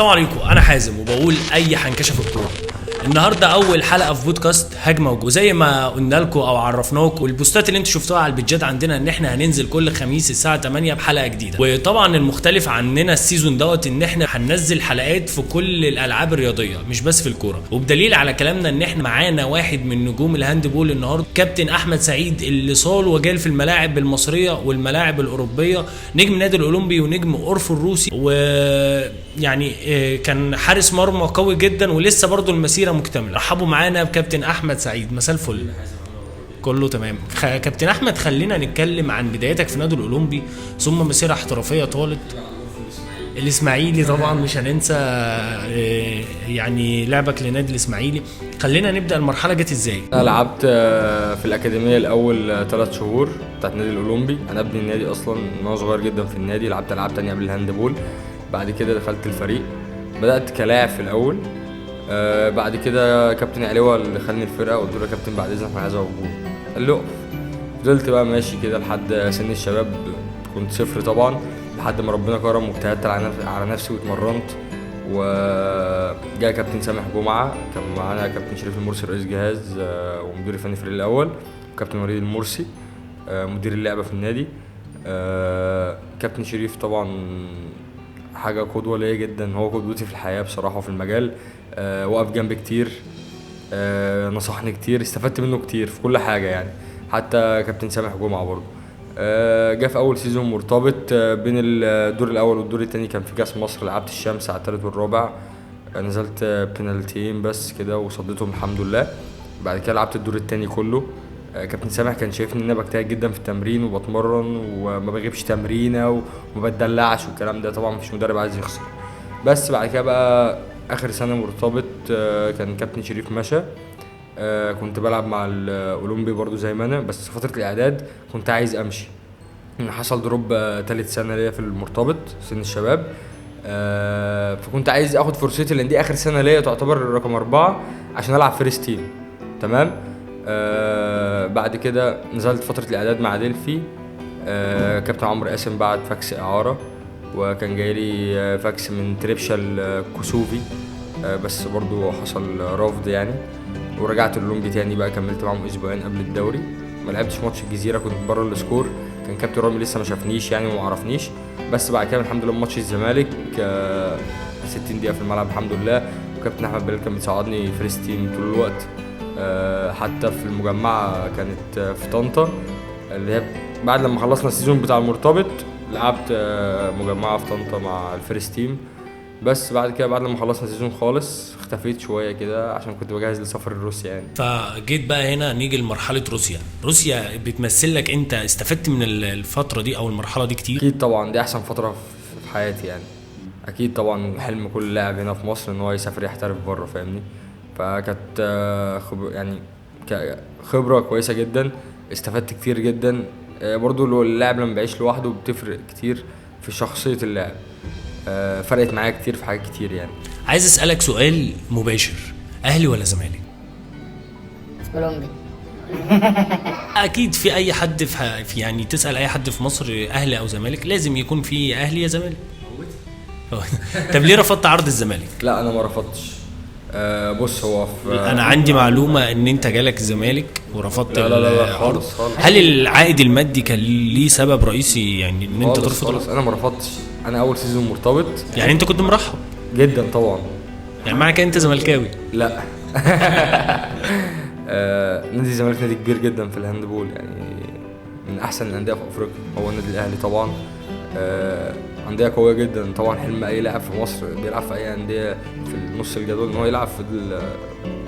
السلام عليكم، انا حازم وبقول اي حنكشه في الكورة. النهارده اول حلقة في بودكاست هجمة وجول. زي ما قلنا لكم او عرفناكم والبوستات اللي انتوا شفتوها على البيجات عندنا ان احنا هننزل كل خميس الساعة 8 بحلقة جديدة. وطبعا المختلف عننا ال season دوت ان احنا هننزل حلقات في كل الالعاب الرياضية مش بس في الكورة. وبدليل على كلامنا ان احنا معانا واحد من نجوم ال handball النهارده، كابتن احمد سعيد، اللي صال وجال في الملاعب المصرية والملاعب الاوروبية، نجم نادي الاولمبي ونجم اورفو الروسي، ويعني كان حارس مرمى قوي جدا ولسه برضو المسيرة مكتملة. رحبوا معانا بكابتن احمد سعيد. مساء الفل. كله تمام. كابتن احمد، خلينا نتكلم عن بدايتك في نادي الاولمبي ثم مسيره احترافية طالت الاسماعيلي. طبعا مش هننسى يعني لعبك لنادي الاسماعيلي. خلينا نبدا المرحلة جت ازاي؟ انا لعبت في الاكاديمية الاول 3 شهور بتاعت النادي الاولمبي. انا ابن النادي اصلا من وانا صغير جدا في النادي، لعبت العاب تانية قبل ال handball. بعد كده دخلت الفريق، بدات كلاعب في الاول. بعد كده كابتن علوة اللي دخلني الفرقة، قلت له يا كابتن بعد اذنك انا عايز اقف جول، قال لي اقف. فضلت بقى ماشي كده لحد سن الشباب، كنت صفر طبعا، لحد ما ربنا كرم واجتهدت على نفسي واتمرنت. وجاء كابتن سامح جمعه، كان معانا كابتن شريف المرسي رئيس جهاز ومدير الفني الفريق الاول، وكابتن وليد المرسي مدير اللعبة في النادي. كابتن شريف طبعا حاجة قدوة ليا جدا، هو قدوتي في الحياة بصراحة وفي المجال. وقف جنبي كتير، نصحني كتير، استفدت منه كتير في كل حاجة يعني. حتى كابتن سامح جمعه برضه جه في اول season مرتبط، بين الدور الاول والدور التاني كان في كاس مصر، لعبت الشمس على الثالث والرابع، نزلت بنالتيين بس كده وصديتهم الحمد لله. بعد كده لعبت الدور التاني كله. كابتن سامح كان شايفني ان انا بجتهد جدا في التمرين وبتمرن وما بغيبش تمرينه وما بتدلعش والكلام ده، طبعا مفيش مدرب عايز يخسر. بس بعد كده بقى اخر سنة مرتبط كان كابتن شريف مشى. كنت بلعب مع الاولمبي برضو زي ما انا، بس فترة الاعداد كنت عايز امشي. حصل drop تالت سنة ليا في المرتبط سن الشباب، فكنت عايز اخد فرصتي لان دي اخر سنة ليا تعتبر رقم 4 عشان العب first team. تمام. بعد كده نزلت فترة الاعداد مع ديلفي. كابتن عمرو قاسم بعت فاكس اعاره، وكان جاي لي فاكس من تريبشال كوسوفي، بس برضو حصل رفض يعني. ورجعت الاولمبي تاني بقى، كملت معاهم اسبوعين قبل الدوري. ما لعبتش ماتش الجزيرة، كنت بره ال squad، كان كابتن رامي لسه ما شافنيش يعني وما عرفنيش. بس بعد كده الحمد لله ماتش الزمالك 60 دقيقة في الملعب الحمد لله. وكابتن احمد بلال كان بيصعدني first team طول الوقت، حتى في المجمعة كانت في طنطا اللي هي بعد لما خلصنا ال season بتاع المرتبط، لعبت مجمعة في طنطا مع ال first team. بس بعد كده بعد لما خلصنا ال season خالص اختفيت شوية كده عشان كنت بجهز لسفر روسيا يعني. فجيت بقى هنا نيجي لمرحلة روسيا. روسيا بتمثل لك انت، استفدت من الفترة دي او المرحلة دي كتير؟ اكيد طبعا، دي احسن فترة في حياتي يعني. اكيد طبعا حلم كل لاعب هنا في مصر ان هو يسافر يحترف بره، فاهمني؟ فكانت يعني خبره كويسة جدا، استفدت كتير جدا. برضو اللاعب لما بيعيش لوحده بتفرق كتير في شخصية اللاعب، فرقت معايا كتير في حاجات كتير يعني. عايز اسالك سؤال مباشر، اهلي ولا زمالك؟ اولمبي. اكيد في اي حد في يعني تسال اي حد في مصر اهلي او زمالك لازم يكون في اهلي يا زمالك. طب ليه رفضت عرض الزمالك؟ لا انا ما رفضتش. بص هو انا عندي معلومة ان انت جالك الزمالك ورفضت. لا لا لا خالص خالص. هل العائد المادي كان ليه سبب رئيسي يعني ان انت ترفض؟ خالص انا ما رفضتش. انا اول season مرتبط يعني انت كنت مرحب جدا طبعا. يعني معنى كده انت زملكاوي؟ لا. نادي الزمالك نادي كبير جدا في ال handball يعني، من احسن الاندية في افريقيا هو النادي الاهلي طبعا. اندية قوية جدا طبعا. حلم اي لاعب في مصر بيلعب في اي اندية في نص الجدول ان هو يلعب في ال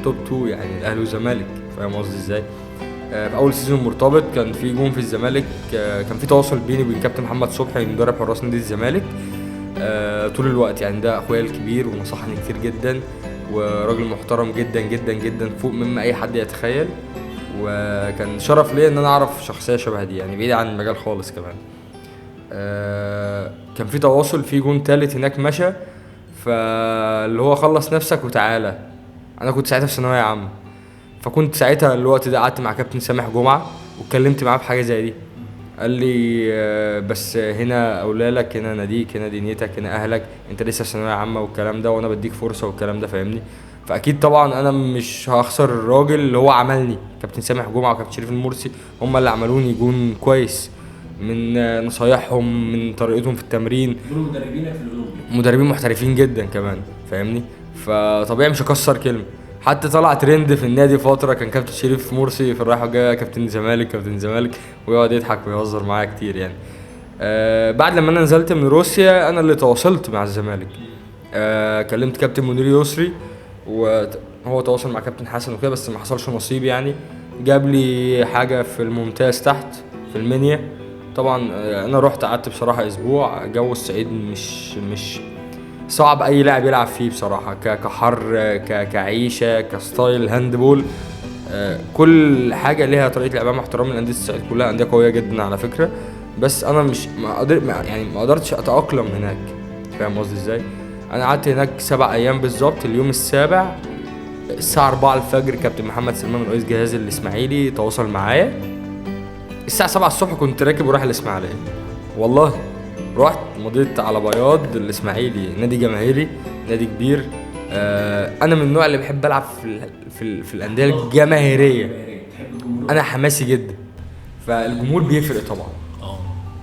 top 2 يعني الاهلي والزمالك، فاهم قصدي ازاي؟ في اول season مرتبط كان في جون في الزمالك، كان في تواصل بيني وبين كابتن محمد صبحي مدرب حراس نادي الزمالك طول الوقت يعني. ده اخويا الكبير ونصحني كتير جدا، وراجل محترم جدا جدا جدا فوق مما اي حد يتخيل. وكان شرف ليا ان انا اعرف شخصية شبه دي يعني، بعيد عن المجال خالص كمان. كان في تواصل، في جون تالت هناك مشى، فاللي هو خلص نفسك وتعالى. انا كنت ساعتها في ثانوية عامة، فكنت ساعتها الوقت ده قعدت مع كابتن سامح جمعه واتكلمت معاه في حاجة زي دي. قال لي بس هنا اولالك، هنا ناديك، هنا دنيتك، هنا اهلك، انت لسه في ثانوية عامة والكلام ده، وانا بديك فرصة والكلام ده، فاهمني؟ فاكيد طبعا انا مش هخسر الراجل اللي هو عملني، كابتن سامح جمعه وكابتن شريف المرسي هم اللي عملوني جون كويس، من نصايحهم، من طريقتهم في التمرين. دول مدربينك في الاولمبي، مدربين محترفين جدا كمان، فاهمني؟ فطبيعي مش هكسر كلمة. حتى طلع ترند في النادي فترة، كان كابتن شريف مرسي في الرايحه والجايه كابتن زمالك كابتن زمالك، ويقعد يضحك ويهزر معايا كتير يعني. بعد لما انا نزلت من روسيا انا اللي تواصلت مع الزمالك، كلمت كابتن منير يسري وهو تواصل مع كابتن حسن وكده، بس ما حصلش نصيب يعني. جاب لي حاجة في الممتاز تحت في المنيا. طبعا انا رحت قعدت بصراحة اسبوع. جو الصعيد مش صعب اي لاعب يلعب فيه بصراحة، كحر، كعيشه، ك style handball، كل حاجة ليها طريقه لعبها، مع احترامي لانديه الصعيد كلها اندية قوية جدا على فكرة، بس انا مش ما قدر يعني ما قدرتش اتاقلم هناك، فاهم قصدي ازاي؟ انا قعدت هناك 7 ايام بالظبط. اليوم السابع الساعة 4 الفجر كابتن محمد سلمان رئيس جهاز الاسماعيلي تواصل معايا. الساعة 7 الصبح كنت راكب ورايح الاسماعيلية، والله رحت مضيت على بياض الاسماعيلي، نادي جماهيري، نادي كبير. انا من النوع اللي بحب العب في الاندية الجماهيرية، انا حماسي جدا، فالجمهور بيفرق طبعا.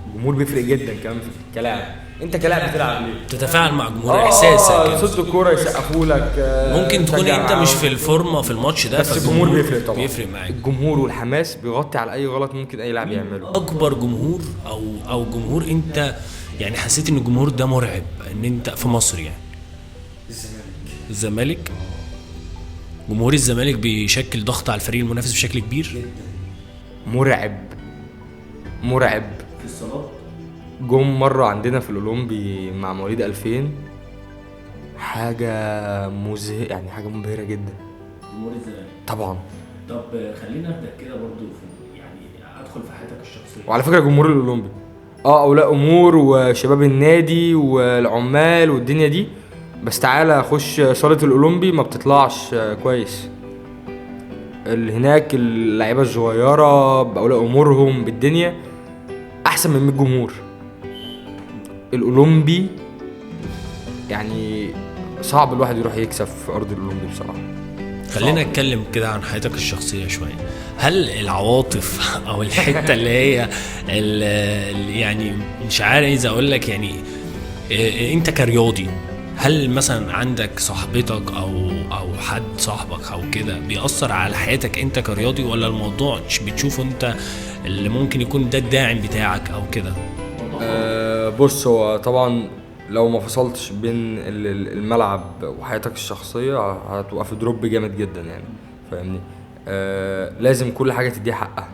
الجمهور بيفرق جدا كمان كلاعب. انت كلاعب بتلعب ليه؟ تتفاعل مع جمهور، احساسك صوت الكورة يسقفوا لك، ممكن تكون انت مش في الفورمة في الماتش ده، بس الجمهور بيفرق طبعا، بيفرق معاك. الجمهور والحماس بيغطي على اي غلط ممكن اي لاعب يعمله. اكبر جمهور او جمهور انت يعني حسيت ان الجمهور ده مرعب ان انت في مصر يعني؟ الزمالك. جمهور الزمالك بيشكل ضغط على الفريق المنافس بشكل كبير جدا، مرعب مرعب. في الصالات جم مرة عندنا في الأولمبي مع مواليد 2000، حاجة مزهقة يعني، حاجة مبهرة جدا جمهور الزمالك طبعا. طب خلينا نبدأ كده برضو في يعني أدخل في حياتك الشخصية. وعلى فكرة جمهور الأولمبي أولاء أمور وشباب النادي والعمال والدنيا دي، بس تعالى خش صالة الأولمبي ما بتطلعش كويس. هناك اللعيبة الصغيرة بأولاء أمورهم بالدنيا أحسن من 100 جمهور. الأولمبي يعني صعب الواحد يروح يكسب في أرض الأولمبي بصراحة. خلينا نتكلم كده عن حياتك الشخصية شوية. هل العواطف أو الحتة اللي هي يعني مش عارف إذا أقول لك يعني أنت كرياضي، هل مثلا عندك صاحبتك أو حد صاحبك أو كده بيأثر على حياتك أنت كرياضي، ولا الموضوع بتشوفه أنت اللي ممكن يكون ده الداعم بتاعك أو كده؟ بص، هو طبعا لو ما فصلتش بين الملعب وحياتك الشخصية هتبقى في دروب جامد جدا يعني، فاهمني؟ لازم كل حاجة تديها حقها.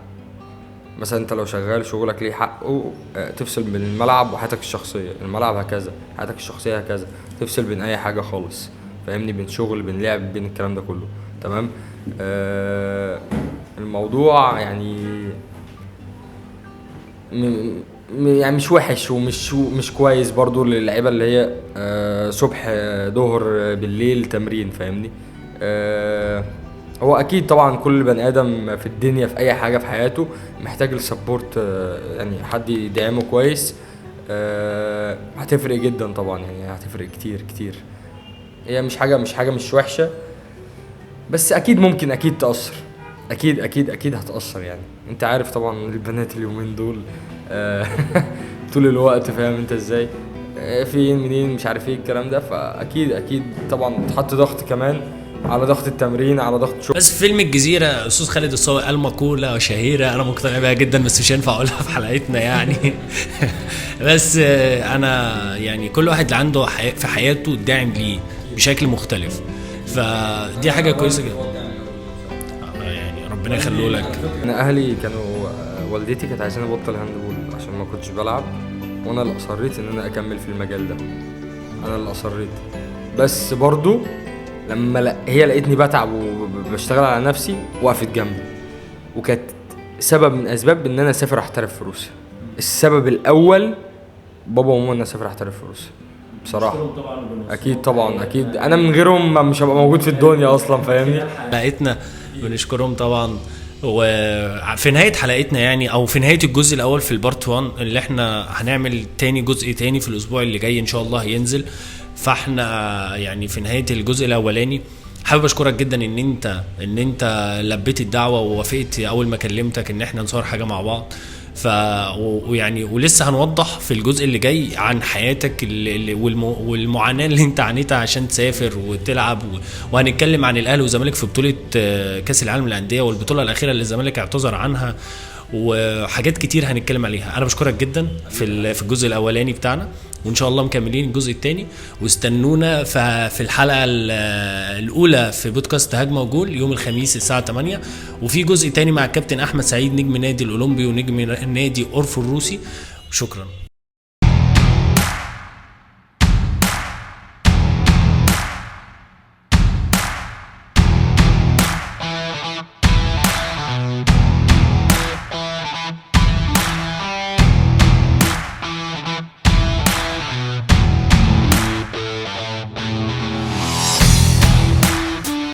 مثلا انت لو شغال شغلك ليه حقه، تفصل بين الملعب وحياتك الشخصية، الملعب هكذا، حياتك الشخصية هكذا، تفصل بين اي حاجة خالص، فاهمني؟ بين شغل، بين لعب، بين الكلام ده كله، تمام؟ الموضوع يعني يعني مش وحش ومش مش كويس برضو للعيبة اللي هي صبح ظهر بالليل تمرين، فاهمني؟ هو اكيد طبعا كل بني ادم في الدنيا في اي حاجة في حياته محتاج ال support، يعني حد يدعمه كويس. هتفرق جدا طبعا يعني، هتفرق كتير كتير. هي مش حاجة مش وحشة، بس اكيد ممكن اكيد تاثر، اكيد اكيد اكيد هتاثر يعني. انت عارف طبعا البنات اليومين دول طول الوقت، فاهم انت ازاي؟ فين منين مش عارف ايه الكلام ده، فاكيد اكيد طبعا تحط ضغط كمان على ضغط التمرين، على ضغط شغل. بس في فيلم الجزيرة استاذ خالد الصاوي قال مقولة شهيرة انا مقتنع بيها جدا، بس مش هينفع اقولها في حلقتنا يعني. بس انا يعني كل واحد عنده في حياته داعم ليه بشكل مختلف، فدي حاجة كويسة جدا يعني، ربنا يخليه لك. انا اهلي كانوا، والدتي كانت عايزاني ابطل handball عشان ما كنتش بلعب، وانا اللي اصريت ان انا اكمل في المجال ده، انا اللي اصريت. بس برضو لما هي لقيتني بتعب وبشتغل على نفسي وقفت جنبي، وكانت سبب من اسباب ان انا اسافر احترف في روسيا. السبب الاول بابا وماما ان انا اسافر احترف في روسيا بصراحة. اكيد طبعا اكيد انا من غيرهم مش هبقى موجود في الدنيا اصلا، فاهمني؟ لقيتنا بنشكرهم طبعا. وفي نهاية حلقتنا يعني، او في نهاية الجزء الاول في ال part 1 اللي احنا هنعمل تاني جزء تاني في الاسبوع اللي جاي ان شاء الله هينزل. فاحنا يعني في نهاية الجزء الاولاني حابب اشكرك جدا ان انت لبيت الدعوة ووافقت اول ما كلمتك ان احنا نصور حاجة مع بعض. ف ويعني ولسه هنوضح في الجزء اللي جاي عن حياتك والمعاناة اللي انت عانيتها عشان تسافر وتلعب، وهنتكلم عن الاهلي والزمالك في بطوله كاس العالم للاندية والبطوله الاخيرة اللي الزمالك اعتذر عنها، وحاجات كتير هنتكلم عليها. انا بشكرك جدا في الجزء الاولاني بتاعنا، وان شاء الله مكملين الجزء الثاني، واستنونا في الحلقة الاولى في بودكاست هجمة وجول يوم الخميس الساعة 8، وفي جزء تاني مع الكابتن احمد سعيد نجم نادي الاولمبي ونجم نادي اورفو الروسي. شكرا.